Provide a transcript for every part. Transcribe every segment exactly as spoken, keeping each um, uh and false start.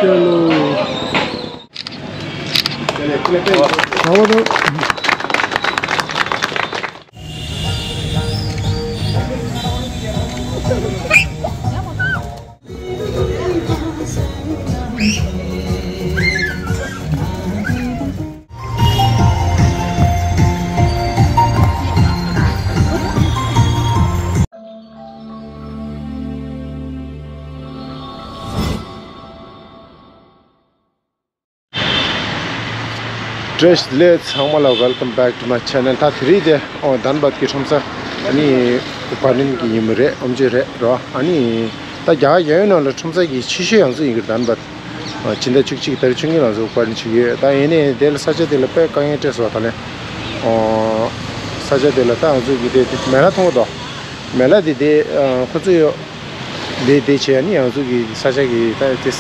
चलो। བཀྲ་ཤིས་བདེ་ལེགས། ཚང་མ་ལ་welcome back to my channel། ད་དེ་རིང་དེ་ཨོ་དན་བད་ཀྱི་ཁྲོམ་ས་ཨ་ནི་བར་ལེན་གྱི་ཡིན་མོ་རེད། ཨོམ་ཆི་རེད་རོ། ཨ་ནི་ད་རྒྱ་གར་རྒྱལ་ཡོངས་ནང་ལ་ཁྲོམ་ས་གི་ཆེ་ཤོས་ཡང་སུ་ཡིན་གྱི་རེད། དན་བད་ཨ་སྤྱི་ཟླ་བཅུ་གཅིག་ཏ་རིག་བཅུ་གཉིས་ལ་ཡང་སུ་བར་ལེན་བྱེད་ཀྱི་ཡོད། ད་ཡིན་ནའི་དེ་ལ་ས་ཆ་དེ་ལ་དཔེ་དཀའ་ངལ་འཕྲད་སོང་། ད་ལན་ཨོ་ས་ཆ་དེ་ལ་ད་ང་ཚོ་གི་དེ་མེ་ལ་མཐོང་གི་འདུག་མེ་ལ་དེ་དེ་ཨ་ཁོ་ཚོ་ཡོད། དེ་དེ་བྱས་ནི་ང་ཚོ་གི་ས་ཆ་གི་ད་དེ་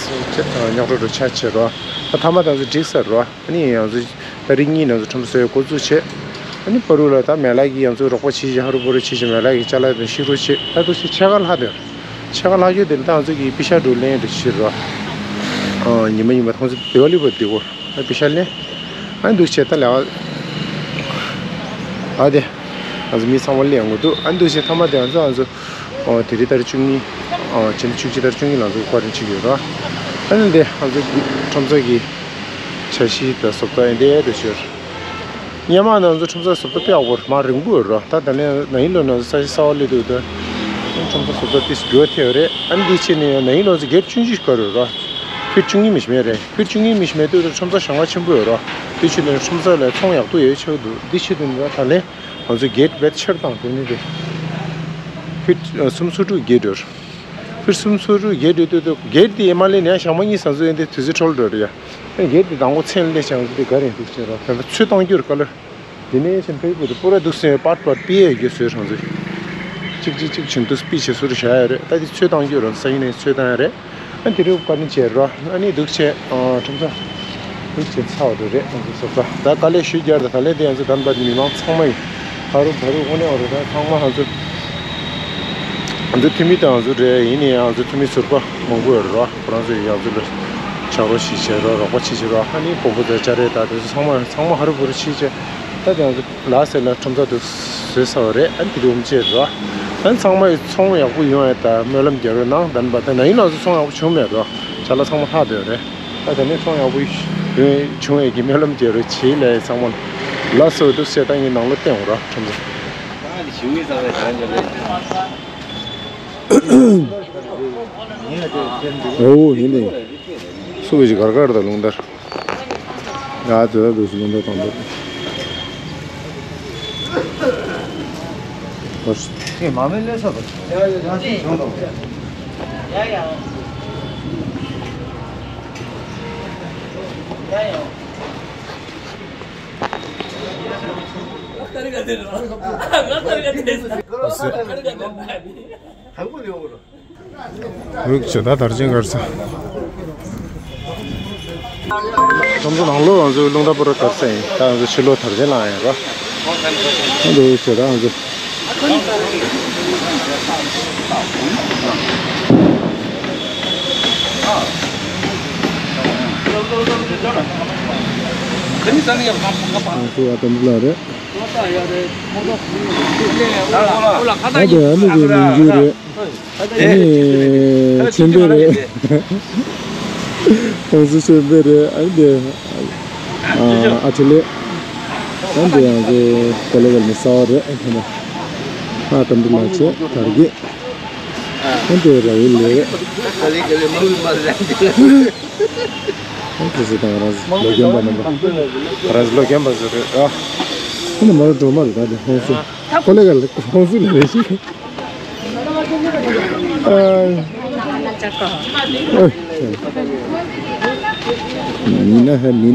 རྙོག་དྲ་འགྲོ་ཆ་ཆེ་རོ། ད་ཐ་མ་ད་ང་ཚོ་འགྲིག་ཚར་རོ། ཨ་ནི་ང་ཚོ་ཏ་རིག་གཉིས་ནང་ཚོ་ཁྲོམ་ས་འགོ་འཛུགས་བྱས། ཨ་ནི་བར་དུ་ལ་ད་མེ་ལ་གི་ང་ཚོ་རོགས་པ་བྱེད་བཞིན་ཧ་རུ་བུ་རུ་བྱེད་བཞིན་མེ་ལ་གི་ཅ་ལག་དེ་ཤི་རུ་བྱེད། ད་འདུག་སེ་ཕྱེད་ཀ་ལྷག་དེར། ཕྱེད་ཀ་ལྷག་ཡོད་དེ་ལ་ད་ང་ཚོ་གི་པི་ཤ་འགྲོ་ལེན་འགྲོ་ཕྱིར་རོ། ཨ་ཉི་མ་ཉི་མ་ཐོང་ཚེ་དེ་བ་ལི་བ་དེ་གོ། ཨ་པི་ཤ་ལེན། ཨ་འདུག་བྱས་ད་ལས་ཨ་དེ། ང་ཚོ་མི་ཚང་མ་ལེན་འགོ་འདུག་ཨ་འདུག་བྱས་ཐ་མ་དེ་ང་ཚོ་ང་ཚོ། ཨོ་དེ་རིང་ཏ་རིག་བཅུ་གཉིས། ཨོ་ཕྱི་ཟླ་བཅུ་གཅིག་ཏ་རིག་བཅུ་གཉིས་ལ་ང་ཚོ་བར་ལེན་བྱེད་ཀྱི་ཡོད་རོ། ཨ་ནི་དེ་ང་ཚོ་གི་ཁྲོམ་ས་གི་འཆར་གཞི་དང་བཟོ་ལྟ་ཨེ་འདྲ་འདྲ་ཞིག་ཡོད། སྔོན་མ་ང་ཚོ་ཁྲོམ་ས་བཟོ་ལྟ་དཔེ་ཡག་པོ་རེད། མ་རིང་པོ་ཡོད་རོ། ད་ད་ནས་ན་ཡིན་ལོ་ན་ས་ཆ་གསར་པ་སླེབས་དུས་ད་ཁྲོམ་ས་བཟོ་ལྟ་ཏིས་འགྱུར་བ་ཐེབས་རེད། ཨ་ནི་འདི་ཕྱི་ནས་ན་ཡིན་ལོ་ཚོ་གེར་ཆུང་ཆུང་ཞིག་ག་རེ་རོ། ཕིཊ་བཅུ་གཉིས་མི་ཤི་མེད་རེད། ཕིཊ་བཅུ་གཉིས་མི་ཤི་མེད་དུས་ད་ཁྲོམ་ས་ཞེ་དྲག་ཆེན་པོ་ཡོད་རོ། དེ་ཕྱི་ནས་ཁྲོམ་ས་ལ་ཚོང་ཡག་པོ་ཡོད་ཆེ་བོ་འདུག་འདི་ཕྱི་དུ་ད་ད་ལན། ང་ཚོ་གེ་ཊི་བེད་ཆེར་བཏང་དེ་ནི་རེད། ཕིཊ་སུམ་ཅུ་སོ་དྲུག་གེ་ཊི་ཡོད། ཕིཊ་སུམ་ཅུ་སོ་དྲུག་གེ་ཊི་ཡོད་དུས་གེ་ཊི་དེ་མ་ལེན་ནས་ཞག་མ་གཉིས་ཙམ་ཚོད་ཡིན་ཏེ་དུས་ཚོད་འཕྲོ་བརླག་འགྲོ་རེད་ཡ། གེ་ཊི་དེ་དང་པོ་མཚན་སླེབས་ཀྱང་དེ་ག་རེ་འདུག་ཟེར་རོ། དེ་ཚོད་བཏང་རྒྱུར་དཀའ་ལས། དེ་ནས་ཕྱིན་ཕེ་སི་བུག་དེ་པུ་ར་འདུག་སེ་པར་པར་པི་ཨེ་རྒྱུ་བཟོས་སོང་ཟེར། གཅིག་གཅིག་གཅིག་བྱིན་འདུག་པི་ཆེ་སུ་རུ་བཞག་ཡ་རེད། ད་དེ་ཚོད་བཏང་རྒྱུར་རོ་ས་ཡིན་ནས་ཚོད་བཏང་ཡ་རེད། ཨ་དེ་རིང་བཀའ་དྲིན་ཆེ་རོ། ཨ་ནི་འདུག་ཆེ་ཨ་ཁྲོམ་ས་འདུག་ཆེ་ཚ་བ་རེད། ཨ་ཚོ་ས་ད་དཀའ་ལས་ཞུ་རྒྱུར་ད་ད་ལན་དེ་ང་ཚོ་དན་བད་མི་མང་ཚང་མ་ཡིན། ཕ་རུ་ཕ་རུ་དངོས་གནས་བ་རེད། ད་ཚང་མ་ང་ཚོ་ང་ཚོ་འཐུས་མི་དང་ང་ཚོ་རེད། ཡིན་ནའི་ང་ཚོ་འཐུས་མི་ཟུར་པ་མང་པོ་ཡོད་རེད་རོ། ཁོ་རང་ཚོ་ཡིས་ང་ཚོ་ལ་ཕྱག་རོགས་ཤིག་བྱེད་རོགས། རོགས་པ་ཅིག་བྱེད་རོགས། ཨ་ནི་སྤོ་བོ་དང་སྐྱ་རེངས་དང་དེ་ཚོ་ཚང་མ་ཚང་མ་ཧ་རུ་བུ་རུ་ཤིག་བྱས། ད་དེ་ང་ཚོ་ལ་ཟེར་ལ་ཁྲོམ་ས་དུ་བཟོས་ཚར་བ་རེད། ཨ་ནི་དེ་རུ་འོམ་ཆེ་རོ། ཨ་ནི་ཚང་མ་ཡི་ཚོང་ཡག་པོ་ཡོང་ཡ་ད་སྨོན་ལམ་རྒྱག་རོགས་གནང་། དན་བད་ད་ན་ཡིན་ལ་ཚོ་ཚོང་ཡག་པོ་བྱུང་མེད་རོ། ཅ་ལག་ཚང་མ་ལྷག་བསྡད་རེད། ད་དེ་ནས་ཚོང་ཡག་པོ་ཡོང་བྱུང་ཡས་ཀྱི་སྨོན་ལམ་རྒྱག་རོགས་བྱེད་ལས། ཚང་མ་ལ་སོ་འདུག་སེ་ད་ངའི་ནང་ལོ་བསྟན་འོང་རོ་ཁྲོམ་ས། ཨོ་ཡིན་ནི། སུ་གི་གར་གར་དང་རླུང་དར། ཡ་དེ་ལ་འདུག་སེ་རླུང་དར་དང་འདུག་ཨེ་མ་མེད་ལས་ས་དང་། ཡ་ཡ། ཡ་ཡ། ཨོ་ཟེར། འུག་ཇོ་ད་དར་ཆེན་གར་ས། ཁྲོམ་ས་ནང་ལོགས་ང་ཚོའི་རླུང་རྟ་པོ་ར་གར་ས་ཡིན། ད་ང་ཚོ་ཕྱི་ལོགས་དར་ཆེན་ལ་ཡིན་ར། འདུག་ཇོ་ད་ང་ཚོ། ང་ཚོ་ཡ་དམ་ལ་རེད། ད་དེ་ཨ་ནི་གི་མིང་རྒྱུད་རེད། ཨ་ནི་ཆོས་འཕེལ་རེད། ཧོང་སུ་ཆོས་འཕེལ་རེད། ཨ་ནི་དེ་ཨ་ཨ་ཁྲི་ལེ། ཨ་ནི་དེ་ཡང་ཚེ་ཀོ་ལེ་གལ་མི་ས་བ་རེད། ཨ་ཁྲི་ལེ། ཨ་དམ་དུ་ལ་ཆེ་དར་གི། ཨ་ནི་དེ་ར་ཡུལ་ལེ་རེད། ཨ་ནི་དེ་སི་དང་ར་ལོ་རྒན་པ་རྣམ་པ། ར་ལོ་རྒན་པ་ཟེར་རེད། ཨ་ནི་མ་ར་འགྲོ་མ་རེད། ད་དེ་ཧོང་སུ་ཀོ་ལེ་གལ་ཧོང་སུ་ལེ་རེད་ཤི། མི་ན་ཧ་མི་ན།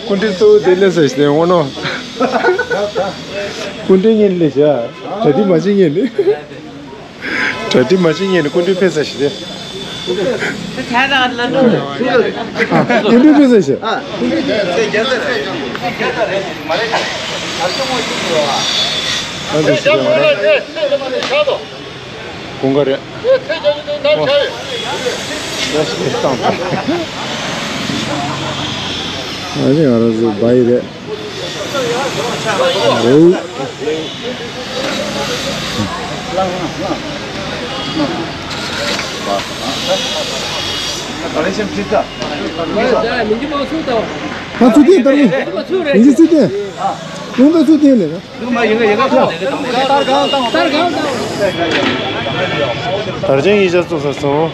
སྐུ་མགྲོན་གཙོ་བོ་དེ་ལས་ཟེར་ཞིག་དེ་ངོ་ནོ། སྐུ་མགྲོན་ངན་ལས་བྱ། གྲ་སྒྲིག་མ་བྱེད་ངན་ལས། གྲ་སྒྲིག་མ་བྱེད་ངན་ལས་སྐུ་མགྲོན་ཕེབས་ས་ཞིག་དེ། ཨ། སྐུ་མགྲོན་ཕེབས་ས་ཞིག་ཨ་འདི་ཞིག་ཡང་ར། དགུན་ཁ་རེད། ཨ་ནི་ང་རང་ཚོ་བ་ཡི་རེད། རེད། ང་ཚུར་བལྟས་ད་རུང་། ཡིན་གཅིག་ཚུར་བལྟས། ཡོང་ད་ཚུར་བལྟས་ལེ། དར་ཆེན་ཡིག་ཆ་བཙུགས་ཚར་སོང་།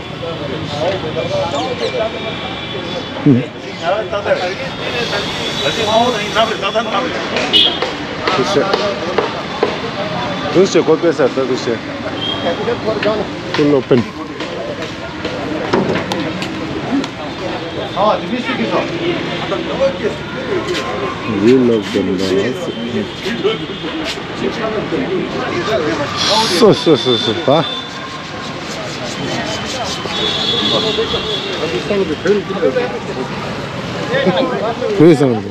ཐུགས་རྗེ་ཆེ། ཐུགས་རྗེ་ཆེ། གོ་དཔེ་ཟེར་ད་ཐུགས་རྗེ་ཆེ། ཀུན་སློང་དཔོན། ཡིད་ལ་དགོངས་པ། སོ་སོ་སོ་སོ་པ། བོད་བཟང་།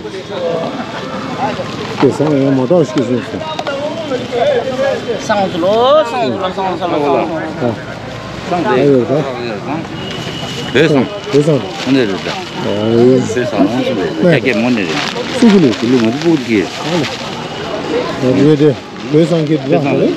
བོད་བཟང་ཡང་མ་དག་ཤི་སོང་། སང་སུ་ལོ་སང་སུ་ལོ་སང་སུ་ལོ་སང་སུ་ལོ། ཨ་ཡོད་ད། བོད་བཟང་། བོད་བཟང་། ཨ་ནི་རེད་ད། ཨ་བོད་བཟང་ལོངས་སུ་མེད་ད། རྒྱ་སྐད་མོ་ནི་རེད། སུ་གི་ལུས་སུ་ལུས་ང་ཚོ་སྤུ་གུ་གི། ཨ་ལ། ཡོད་དེ། བོད་བཟང་གི་བཟང་རེད།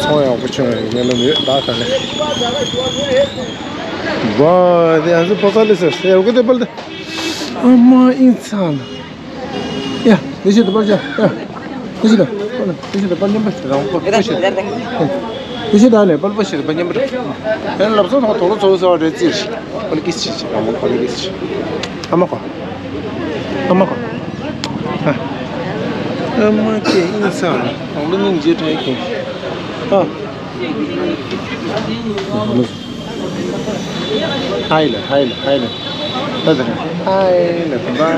ཚོང་ཡག་པོ་བྱུང་བའི་སྨོན་ལམ་ཡོད་ད་ད་ནས། བ་དེ་ང་ཚོ་ཕོ་གསར་ལས་ཟེར་ཡག་པོ་དེ་པལ་དེ། ཨ་མ་ཨིན་ཚ་ལ། ཡ། དེ་ཤི་དུ་པར་ཤ། ཡ། དེ་ཤི་དུ། དེ་ཤི་དུ་པར་མཉམ་པར་རང་པར་ཤ། དེ་ཤི་དུ་ནས་པར་པར་ཤི་དུ་པར་མཉམ་པར། ཡང་ལབ་སོང་ཐོག་དོ་ལོ་ཚོ་ཚོ་རེ་ཙིར། པར་ཀིས་ཤི་ཤི་རང་པར་ཀིས་ཤི། ཨ་མ་ཁོ། ཨ་མ་ཁོ། ཨ། ཨ་མ་ཁེ་ཨིན་ས། རང་ལོ་ནིང་རྗེས་དྲན་ཁེ། ཨ། ཧའི་ལ་ཧའི་ལ་ཧའི་ལ། ད་ད་ཧའི་ལ་བའི་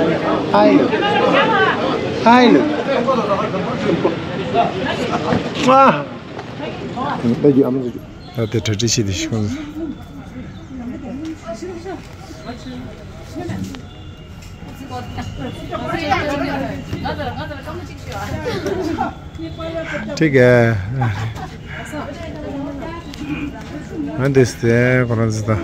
ཧའི་ལ། ཧའི་ལ། ཨ། ད་གི་ཨ་མ་ཟེར་རྒྱུ། ད་དེ་གྲ་སྒྲིག་བྱེད་དེ་ཤི་གོ། ठीक है। ང་འདི་སྟེ་ཁོ་རང་ཚོ་ད།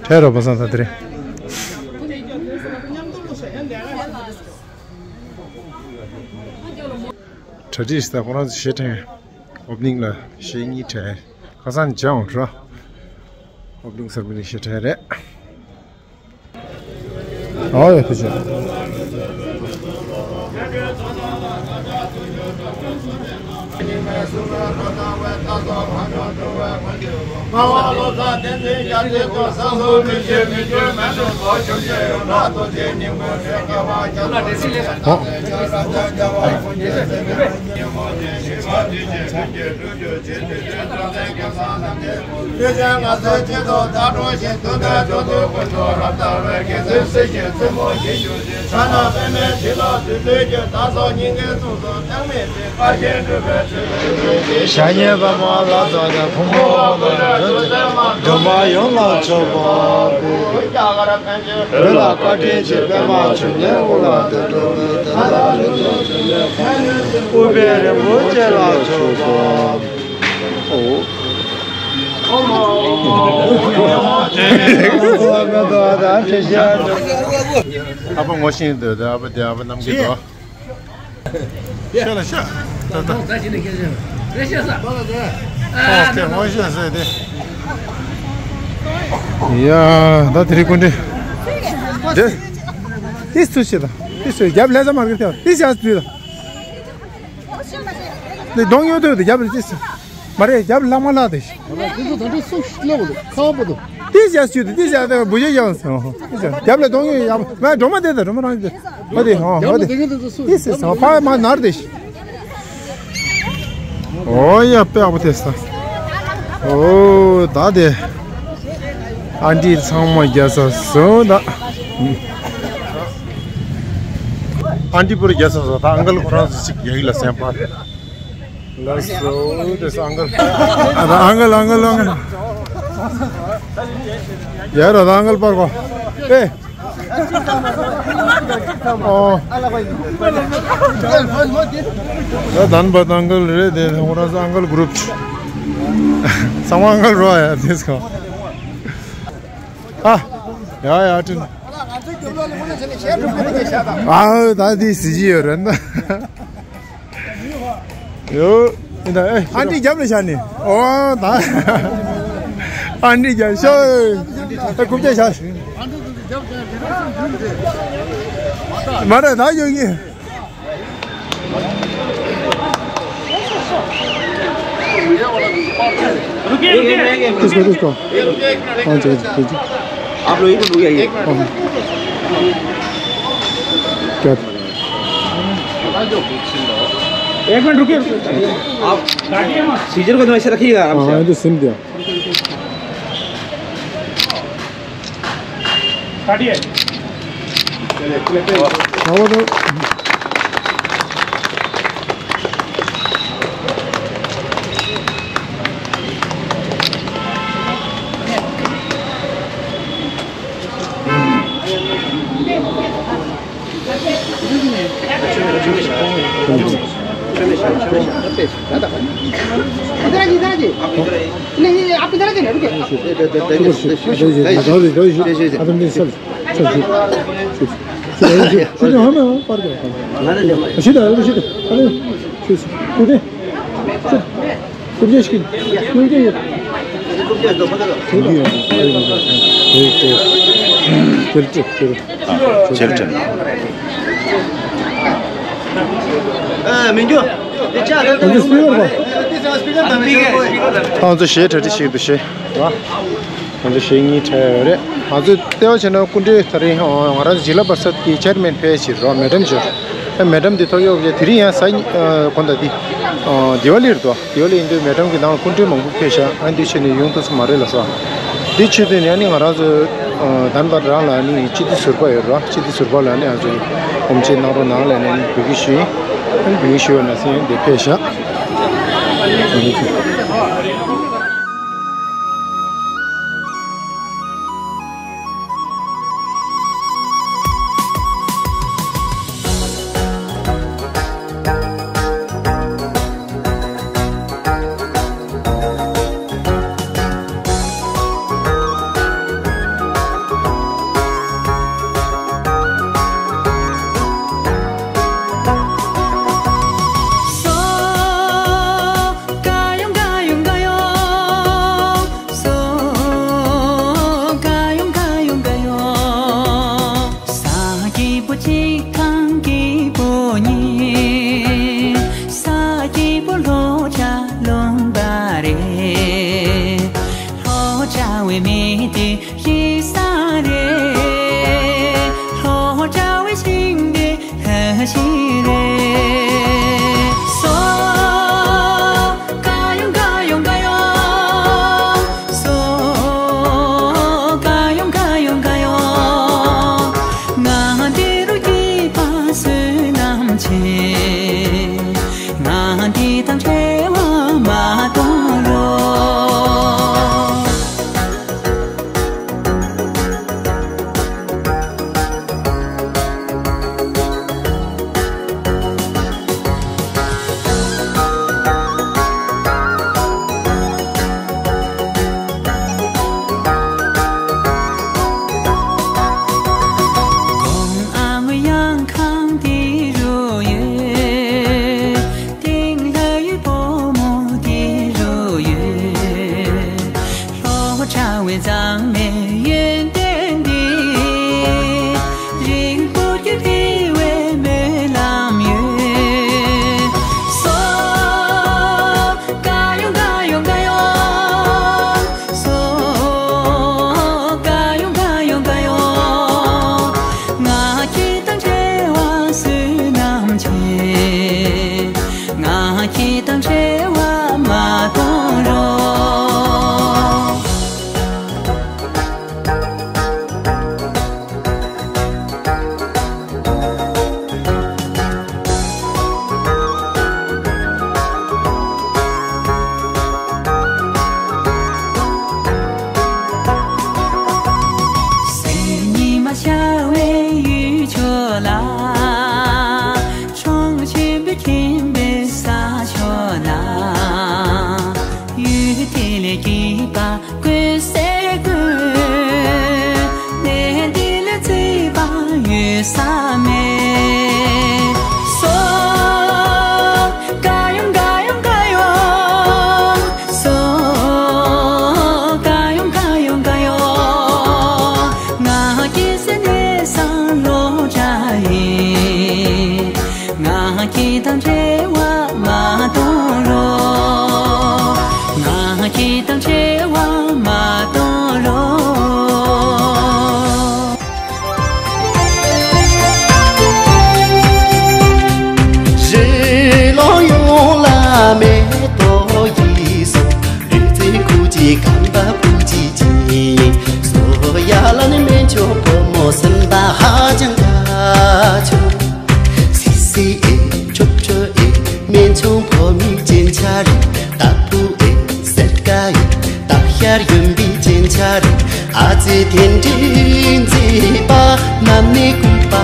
ཐེ་རོ་པ་སང་ད་དེ་རེད། གྲ་སྒྲིག་ད་ཁོ་རང་ཚོ་ཞེ་དྲན། ཨོ་པ་ནིང་ལ་ཞེ་གཉིས་དྲན། ཁ་སང་ནས་བྱས་འོང་འགྲོ། ཨོ་པ་ནིང་སེ་རི་མོ་ནི་ཞེ་དྲན་རེད། ཨོ་ཡ་ཐུགས་རྗེ་ཆེ། ཞབས་གཉིས་པདྨ་ལ་སོགས་ཀྱང་ཕུང་པོ་འགྲོ་བ་ཡོངས་ལ་མཆོད་པ་འབུལ། བོད་ལ་བཀའ་དྲིན་ཆེ་པདྨ་འབྱུང་གནས་དབུ་ལ་སྡོད་འགྲོ་བའི་དོན་དག་ལ་རིན་པོ་ཆེ་ལ་མཆོད་པ། ཨོ། ཨ་ཕ་ངོ་ཤེས་འདུག་ཨ་ཕ་དེ་ཨ་ཕ་རྣམ་རྒྱལ་དོ། ཤ་ལ་ཤ། ད་ད། ཨོ་ཁེ་ངོ་ཤེས་ཟེར་དེ། ཡ་ད་དེ་རིང་སྐུ་མགྲོན། དེ། དེ་སུ་ཞིག་དང་། དེ་སུ་རྒྱབ་ལྷ་ས་མར་གི་ཐེ་བ་དེ་ཞག་དུས་དང་། དེ་གདོང་ཡོད་དུས་དེ་རྒྱབ་རེད་དེ་སུ། མ་རེད་རྒྱབ་ལྷག་མ་ལྷག་དེ། དེ་ཚོ་ད་ལྟ་སུ་ཞིག་ལབ་དགོས་ཁ་བ་པོ་དང་། དེ་ཞག་དུས་དེ་དེ་ཞག་དེ་བུ་ཡོད་ཡང་སོང་། དེ་ཞག་རྒྱབ་ལ་གདོང་ཡོད་ཡང་མ་སྒྲོལ་མ་དེ་དང་སྒྲོལ་མ་རང་དེ། ཨ་དེ་ཧོ་ཨ་དེ། དེ་སེ་སོ་ཕ་མ་ནར་དེ་ཤི། ཨོ་ཡ་དཔེ་ཡག་པོ་ཐེབས་ས། ཨོ་ད་དེ། ཨན་ཏི་ཚང་མ་རྒྱལ་ས་སོང་ད། ཨན་ཏི་པུར་རྒྱལ་ས་སོང་ད། ཨང་ཀལ་ཁོ་རང་ཚོ་ཅིག་ཡག་ལ་སེམས་པ། ལགས་སོ་དེ་སོང་ཨང་ཀལ། ཨ་ད་ཨང་ཀལ་ཨང་ཀལ་ཨང་ཀལ། ཡ་ར་ད་ཨང་ཀལ་པར་གོ། ཨེ། ཨོ། ད་དན་པ་དང་གལ་རེད་དེ་ཁོ་རང་ཚོ་ཨང་གལ་གུ་རུབ། ཚང་མ་ཨང་གལ་རོ་ཡ་དེ་སྐོ། ཨ། ཡ་ཡ་དྲིན། ཨ་ད་དེ་སི་ཇི་ཡོད་རེད་ན། ཡོ། ཨེ་ད་ཨེ། ཨན་ཏི་རྒྱབ་ལ་བཞག་ནི། ཨོ་ད། ཨན་ཏི་རྒྱབ་ཤོ། ཨེ་རྐུབ་བཀྱག་བཞག་མ་རེད་ད་ཡོད་ངེས། रुकिए, रुकिए। किसको, किसको? हाँ जी, जी, जी। आप लोग ही को रुकिए। हाँ। क्या? एक मिनट रुकिए, रुकिए। आप सीजर को ऐसे रखिएगा आराम से। हाँ, ये तो सिम दिया। काटिए। इधर आ जी, इधर आ जी। नहीं, नहीं, आप इधर आ जाइए ना, रुकिए। ཁོང་ཚོ་གཞས་གྲ་སྒྲིག་བྱེད་ཀྱི་འདུག་གཞས། ང་ཚོ་གཞས་གཉིས་འཁྲབ་ཡོད་རེད། ང་ཚོ་ལྟེ་བ་བྱས་ན་སྐུ་མགྲོན་དེ་རིང་ང་རང་ཚོ་བྱིན་རླབས་པ་སབ་ཀྱི་ཅེར་མེན་ཕེབས་ཕྱིར་རོ་མེ་ཌམ་ཞུ། མེ་ཌམ་འདི་ཐོག་གཡོག་བྱས་དེ་རིང་ཡང་གཟའ་ཉི་དགོང་དག་འདི་དི་ཝ་ལི་རེད་དོ། དེ་ཡོད་ལ་ཡིན་དུས་མེ་ཌམ་གྱི་ནང་ལ་སྐུ་མགྲོན་མང་པོ་ཕེབས་ཤག་ཨ་འདི་ཆོས་ནི་ཡོང་ཐུབ་ས་མ་རེད་ལ་སོ། འདི་ཆོས་དུས་ནས་ནི་ང་རང་ཚོ་དན་པ་རང་ལ་ནི་སྤྱི་འཐུས་ཟུར་པ་ཡོད་རོ། སྤྱི་འཐུས་ཟུར་པ་ལ་ནི་ང་ཚོ་ཧོམ་ཆེད་གནང་རོགས་གནང་ལ་ནི་འབོད་སྐུལ་ཞུ་ཡིན། ཨ་ནི་འབོད་སྐུལ་ཞུ་བ་ན་སེ་ཡོང་འདི་ཕེབས་ཤག་བའི་མཛངས་མའི་ཡོན་ཏན་འདི། རིང་པོར་གྱུར་འཕེལ་བའི་སྨོན་ལམ་ཡོད། སོ། ཀ་ཡོང་ཀ་ཡོང་ཀ་ཡོང་། སོ། ཀ་ཡོང་ཀ་ཡོང་ཀ་ཡོང་། ང་ཁྱེད་དང་འབྲེལ་བ་བསོད་ནམས་ཆེ། ང་ཁྱེད་དང་འབྲེལ་བ་མ་གཏོང་རོགས། སེམས་ཉི་མ་ཤར་བའི་ཡུལ་ཕྱོགས་ལ། གྲོང་ཆེན་པོའི་ཁྱིམ་པའི་ས་ཕྱོགས་ན། ཡུལ་དེ་ལས་སྐྱིད་པ་ཀུན་གསལ་དགོས། གནས་འདི་ལས་མཛེས་པ་ཡོད་ས་མེད། སོ། ཀ་ཡོང་ཀ་ཡོང་ཀ་ཡོང་། སོ། ཀ་ཡོང་ཀ་ཡོང་ཀ་ཡོང་། ང་སྐྱེ་ས་གནས་ས་སློབ་གྲྭ་ཡིན། ང་ཁྱེད་དང་འབྲེལ་བ་མ་གཏོང་རོགས། ང་ཁྱེད་དང་འབྲེལ་བ་མ་གཏོང་རོགས། རི་ལོ་ཡོངས་ལ་མེ་ཏོག་ཡིས་སོ། རི་རྩེ་ཁུག་ཅིག་ཁང་པ་སྤུ་ཅིག་ཅིག་ཡིན་སོ། ཡ་ལ་ནི་སྨན་ཆུང་བུ་མོ་སེམས་པ་ཧ་ཅང་དགའ་བྱུང་། སི་སི་ཨེ། ཁྲོ་ཁྲོ་ཨེ། སྨན་ཆུང་བུ་མོའི་སྤྱན་ཆ་རེད། ཏ་ཕུ་ཨེ། སེར་ཀ་ཨེ། སྟག་ཤར་གཡོན་པའི་སྤྱན་ཆ་རེད། ཨ་ཙི་དེ་འདྲའི་མཛེས་པ་ནམ་ནས་གུས་པ་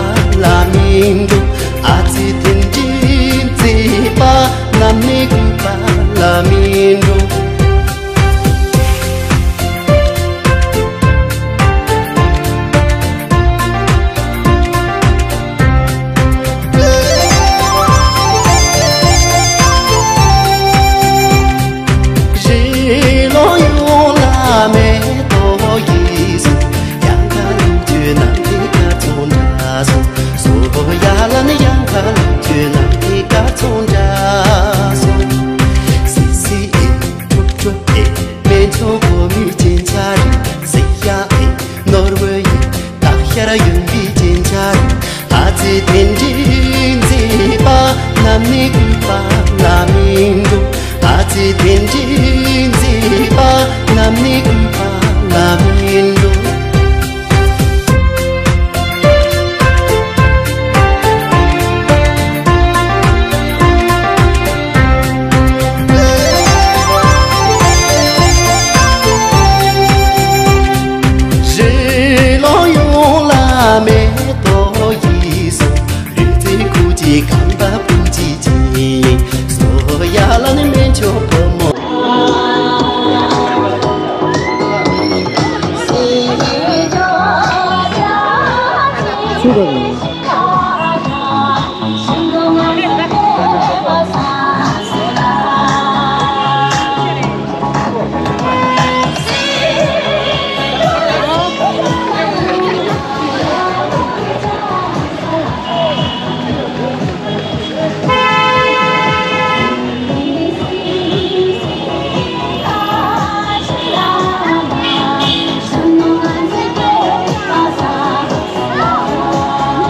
ལ་མི་འགྲོ། ཨ་ཙི་དེ་འདྲའི་མཛེས་པ་ནམ་ནས་གུས་པ་ལ་མི་འགྲོ། རི་ལོ་ཡོངས་ལ་མེ་ཏོག་ཡིས་སོ། གཡང་ཁ་ལུག་ཁྱུ་ནམ་མཁའི་སྐར་ཚོགས་འདྲ་སོ། སོ་ཡ་ལ་ནི་གཡང་ཁ་ལུག་ཁྱུ་ནམ་མཁའི་སྐར་ཚོགས་འདྲ་སོ། སི་སི་ཨེ། ཁྲོ་ཁྲོ་ཨེ། སྨན་ཆུང་བུ་མོའི་སྤྱན་ཆ་རེད། སི་ཡ་ཨེ། ནོར་བུ་ཡིན། སྟག་ཤར་གཡོན་པའི་སྤྱན་ཆ་རེད། ཨ་ཙི་དེ་འདྲའི་མཛེས་པ་ནམ་ནས་གུས་པ་ལ་མི་འགྲོ། ཨ་ཙི་དེ་འདྲའི་མཛེས་པ་ནམ་ནས་གུས་པ་ལ་མི་འགྲོ། རི་ལོ་ཡོངས་ལ་མེ་ཏོག་ཡིས་སོ། རི་རྩེ་ཁུག་ཅིག་ཁང་པ་སྤུ་ཅིག་ཅིག་ཡིན་སོ། ཡ་ལ་ནི་སྨན་ཆུང་བུ་མོ། ཚུར་རོགས་གནང་།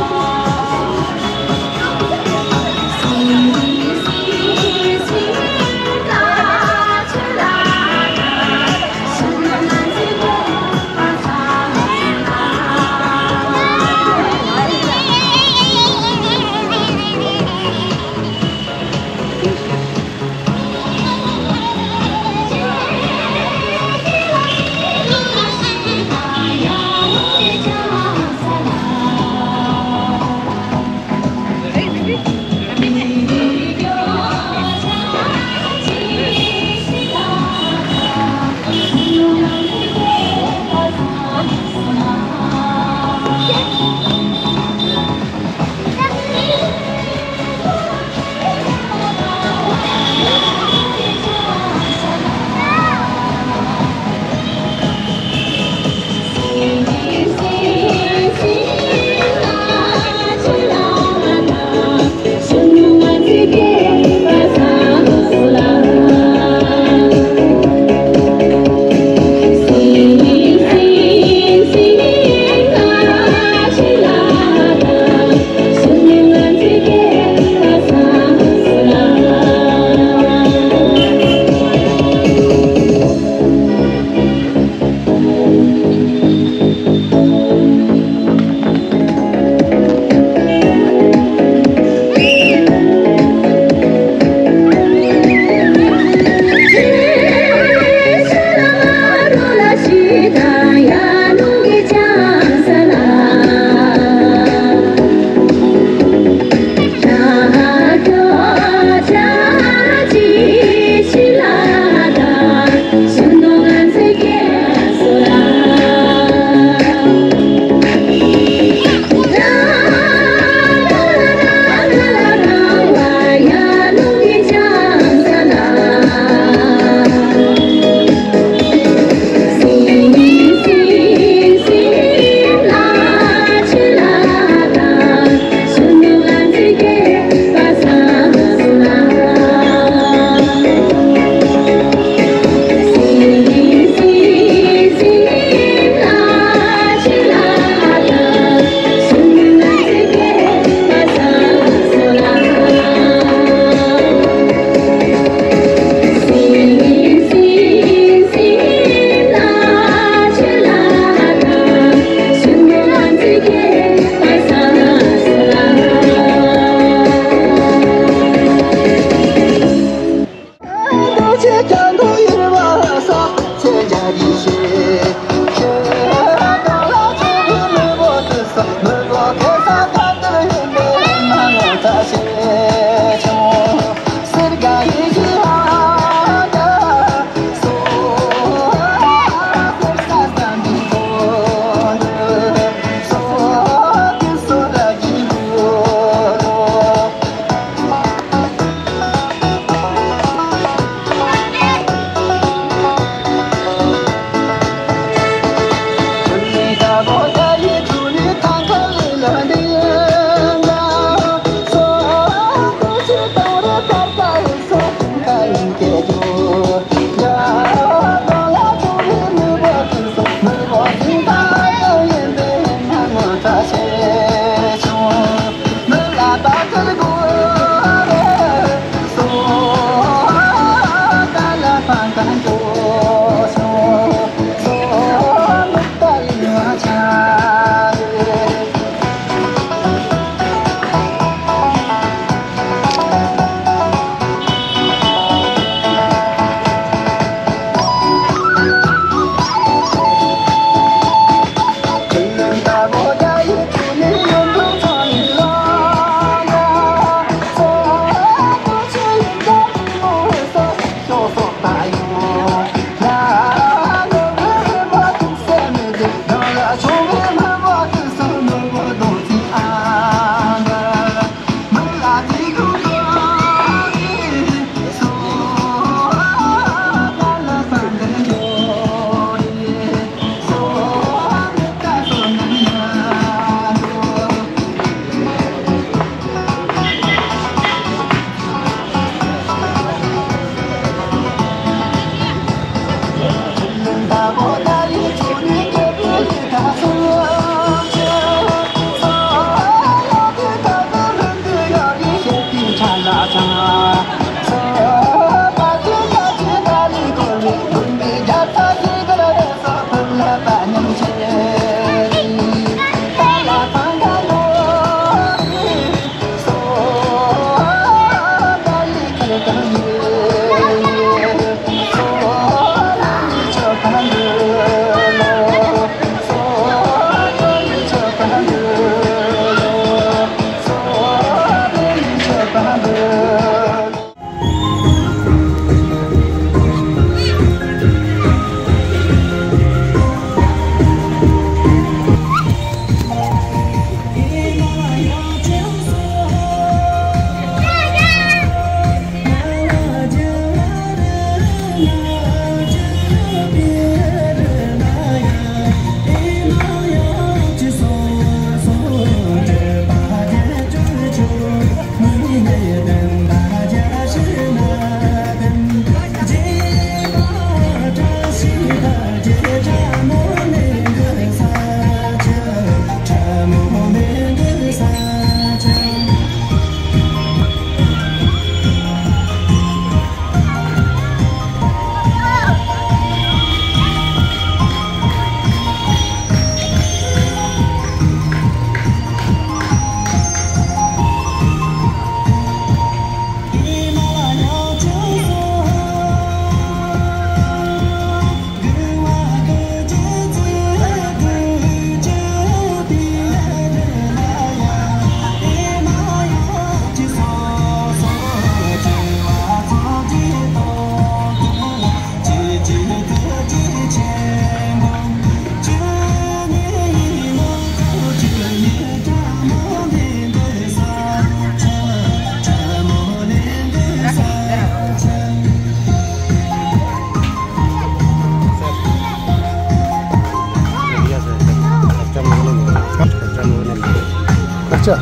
अच्छा।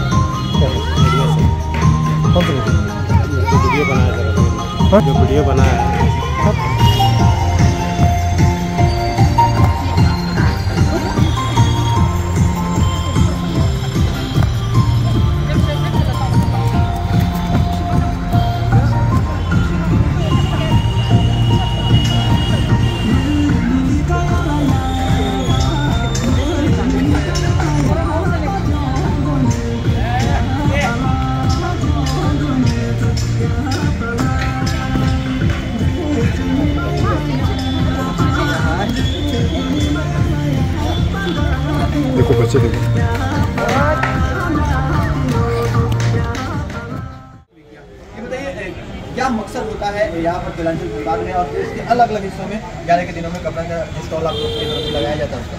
कौन सा? वीडियो बनाया जरा। हाँ? जो वीडियो बनाया है। ये बताइए, क्या मकसद होता है यहाँ पर केलांचल दरबार में और देश के अलग अलग हिस्सों में ग्यारह के दिनों में कपड़ा का जो स्टॉल आप लोग की तरफ से लगाया जाता है उसका?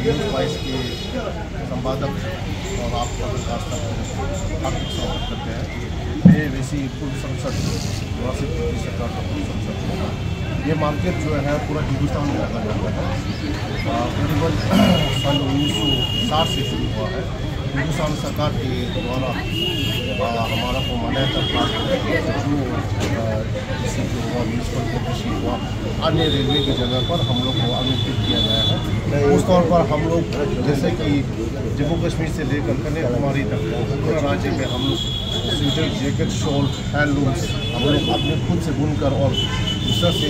न्यूज़ बाइस के संपादक और आपका विकास हार्दिक स्वागत करते हैं। मैं वैसे ही पूर्व सांसद, निवासी पृथ्वी सरकार का पूर्व सांसद हूँ। ये मार्केट जो है पूरा हिंदुस्तान में जाना जाता है। करीबन सन उन्नीस सौ साठ से शुरू हुआ है। हिंदुस्तान सरकार के द्वारा हमारा को मनाया था जो जैसे कि हुआ, म्यूनसिपल कॉरपोरेशन हुआ, अन्य रेलवे की जगह पर हम लोग को अनुमति दिया गया है। उस तौर पर हम लोग जैसे कि जम्मू कश्मीर से लेकर कन्याकुमारी तक पूरा राज्य में हम लोग स्वेटर, जैकेट, शॉल, हैंडलूम्स हम लोग अपने खुद से बुनकर और दूसरा से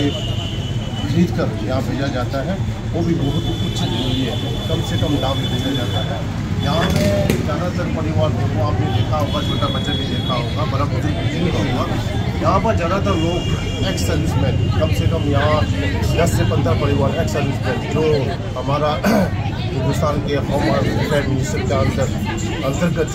खरीद कर यहाँ भेजा जाता है। वो भी बहुत उचित मूल्य है, कम से कम दाम में भेजा जाता है। यहाँ में ज़्यादातर परिवार, देखो, आपने देखा होगा, छोटा बच्चा भी देखा होगा, बड़ा बुजुर्ग भी देखा होगा। यहाँ पर ज़्यादातर लोग एक्स सर्विसमैन, कम से कम यहाँ दस से पन्द्रह परिवार एक्स सर्विसमैन, जो हमारा हिंदुस्तान के होम और डिफेंस मिनिस्टर के अंदर, अंतर्गत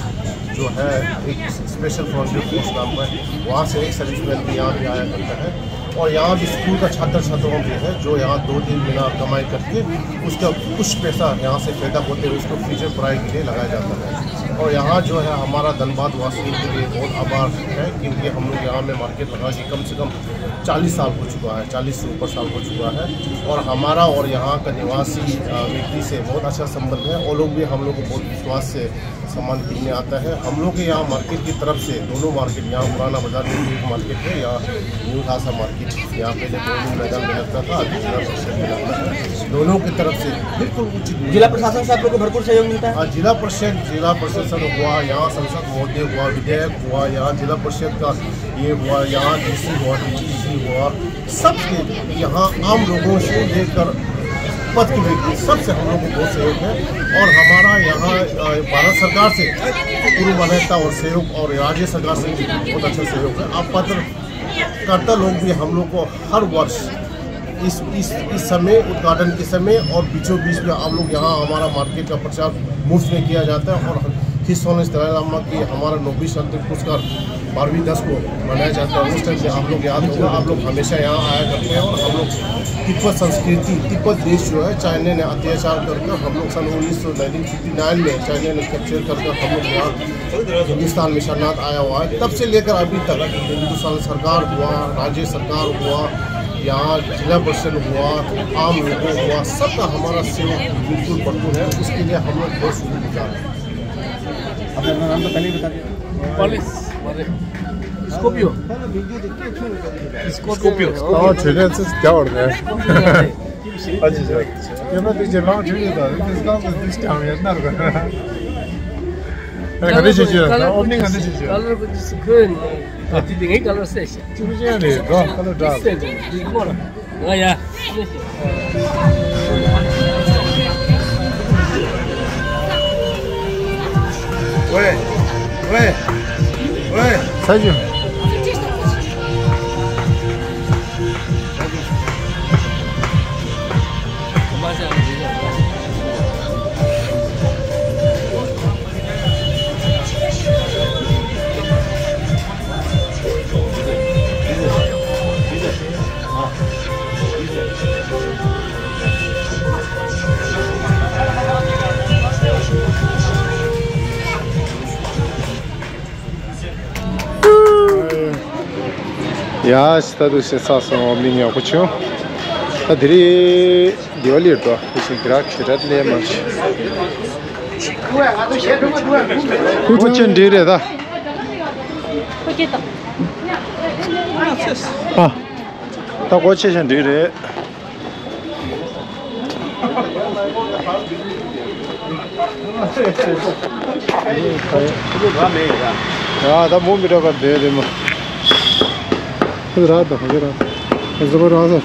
जो है एक स्पेशल फ्रंटियर फोर्स नाम का है, वहाँ से एक सर्विसमैन भी यहाँ भी आया करता है। और यहाँ भी स्कूल का छात्र छात्राओं भी है जो यहाँ दो तीन महीना कमाई करके उसका कुछ पैसा यहाँ से पैदा होते हुए उसको फ्यूचर पढ़ाई के लिए लगाया जाता है। और यहाँ जो है हमारा धनबाद वासियों के लिए बहुत आभार है, क्योंकि हम लोग यहाँ में मार्केट लगा के कम से कम चालीस साल हो चुका है, चालीस से ऊपर साल हो चुका है। और हमारा और यहाँ का निवासी, अ, व्यक्ति से बहुत अच्छा संबंध है। वो लोग भी हम लोग को बहुत विश्वास से सामान किनने आता है। हम लोग के यहाँ मार्केट की तरफ से दोनों मार्केट, यहाँ पुराना बाजार में भी एक मार्केट है, यहाँ न्यू खासा मार्केट, यहाँ पहले बोर्डिंग मैदान में लगता था, अभी जिला परिषद में लगता है। दोनों की तरफ से बिल्कुल उचित मूल्य। जिला प्रशासन से आप लोग को भरपूर सहयोग मिलता है? हाँ, जिला परिषद, जिला प्रशासन हुआ, यहाँ सांसद महोदय हुआ, विधायक हुआ, यहाँ जिला परिषद का ये हुआ, यहाँ डीसी हुआ, डीटीसी हुआ, सबके यहाँ आम लोगों से लेकर पद के व्यक्ति, सबसे हम लोग को बहुत सहयोग है। और हमारा यहाँ, अ, भारत सरकार से पूर्व मान्यता और सहयोग और राज्य सरकार से भी बहुत अच्छा सहयोग है। आप पत्रकार्ता लोग भी हम लोग को हर वर्ष इस, इस, इस समय, उद्घाटन के समय और बीचों बीच में आप लोग यहाँ हमारा मार्केट का प्रचार मुफ्त में किया जाता है। और ख्रीष्ट सोलेस दलाई लामा की हमारा नौवीं शांति पुरस्कार बारहवीं दस को मनाया जाता है, उस टाइम पे आप लोग याद होगा, आप लोग हमेशा यहाँ आया करते हैं। और हम लोग तिब्बत संस्कृति, तिब्बत देश जो है, चाइना ने अत्याचार कर कर हम लोग सन उन्नीस सौ, नाइनटीन फिफ्टी नाइन में चाइना ने कैप्चर कर कर हम लोग यहाँ हिंदुस्तान में शरणार्थ आया हुआ है। तब से लेकर अभी तक हिंदुस्तान सरकार हुआ, राज्य सरकार हुआ, यहाँ जिला परिषद हुआ, आम लोगों हुआ, सबका हमारा सहयोग बिल्कुल भरपूर है। उसके लिए हम लोग बहुत शुक्रगुजार हैं। अब अपना नाम तो पहले ही बता दिया। Palace, palace. Scorpio. Scorpio. ཨོ་ཁྱོད་རས་ཚེ་རྒྱ་བར་རེད། ཨ་ཅི་ཅི། ཡོད་ན་དེ་ཅི་ལང་ཁྲིད་ཡོད་ད་རེད། དེ་སྐམ་དུ་དེ་ཅི་ཡང་ཡོད་ན་རེད། ཨ་ག་རེ་བྱེད་ཀྱི་ཡོད་ད། ཨོ་མིང་ག་འདྲ་བྱེད་ཀྱི་ཡོད། ཀ་ལར་ག་ཅི་སི་ཁོས་ནི་ད་དེ་དེ་ངའི་ཀ་ལར་སེ་ཤ། ཅི་མི་ཅི་ཡང་རེད་འགྲོ། ཀ་ལར་འདྲ། སེ་དེ་དེ་ཁོ་ལ། ང་ཡ། ཝེ། ཝེ། ཝེ། ས་ཞུ། ཡ་ཤི་ད་དུ་ཤི་ས་སོང་མི་ཉོ་གོ་ཆུ། ད་དེ་རིང་དེ་བ་ལིར་དོ་དེ་ཤི་གི་ར་ཁི་ར་ལེ་མ་ཤི། ཁུ་ཆེན་འདི་རེད་ད། ཨ། ད་སྒོ་ཕྱེ་ཤ་འདི་རེད། ཡ་ད་མོ་མི་འདྲ་བར་བསྡད་རེད་མོ། ཁོ་ར་ད་ཧོ་ར་ད་ཟོ་བ་ར་ཟ།